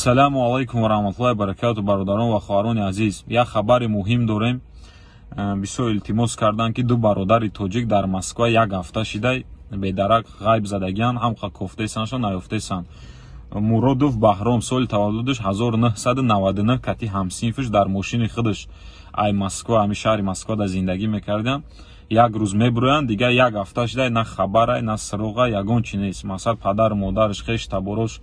Ассалому алайкум ва раҳматуллоҳи баракату, бародарон ва хоҳарони азиз. Як хабари муҳим дорем. Бисёр илтимос карданд, ки ду бародари тоҷик дар Москва як ҳафта шидай бедарак ғайб задагианд, ҳамқа кофтесаншо наёфтесанд. Муродов Баҳром, соли таваллудаш 1999, кати ҳамсинфиш дар мошини худаш ай Москва, ҳами шаҳри Москва дар зиндагӣ мекарданд. Як рӯз мебуроянд, дигар як ҳафта шидай на хабарай, на суроға, ягон чи нест. Масалан, падару модараш, хеш таборош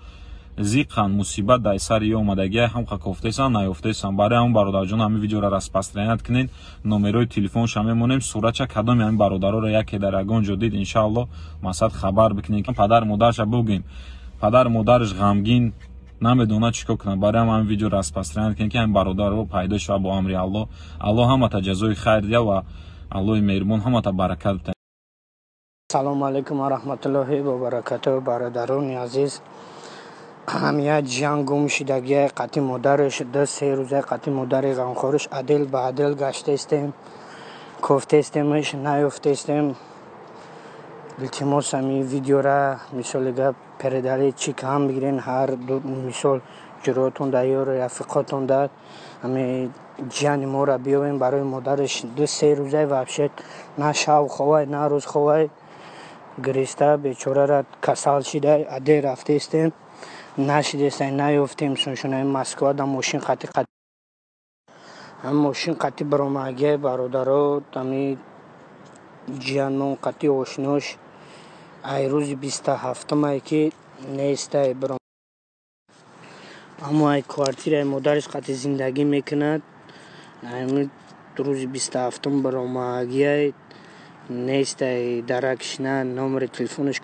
зиқан, мусибат дар сари ё омадагия, ҳамқа кофтесан, наёфтесан. Барои ҳамн, бародарҷон, ҳамин видеоро распространять кунед, номерои телефонша мемонем, суратча. Кадоми ҳамин бародароро яке дар ягон ҷо дид, иншаалло, масалан, хабар бикунед, падару модарша бугӯем. Падару модараш ғамгин, намедонад чӣ кор кунад. Барои ҳам ҳамин видеоро распространять кунед, ки ҳамин бародаро пайдо шавад бо амри Аллоҳ. Аллоҳ ҳамата ҷазои хайр диҳад ва Аллоҳи меҳрубон ҳамата баракат бидиҳад. Салому алайкум ва раҳматуллоҳи ва баракатуҳ, бародарони азиз. Ҳамия ҷиан гум шидагия қати модараш 2-3 рӯза, қати модари ғамхориш отдел ба отдел гаштаистем, кофтаистемш, наёфтаистем. Илтимос, ҳами видеора, мисоли гап, передали чӣ кам бигирен, ҳар мисол ҷуротон да ё рафиқотон да, ҳами ҷияни моро биёвем. Барои модараш 2-3 рӯза вообще на шав ховай, на рӯз ховай, гириста бечорара касал шида. Отдел рафтаистем, нашидестай, наёфтем. Суншунаи Москва да мошин қати, ҳам мошин қати баромагия, бародаро, ҳами ҷиянмон қати ошнош ай рӯзи 27-мае ки нестай. Аммо ай квартираи модараш қати зиндагӣ мекунад. Рӯзи 27-ум баромагиай, нестай, даракш на номери телефонаш.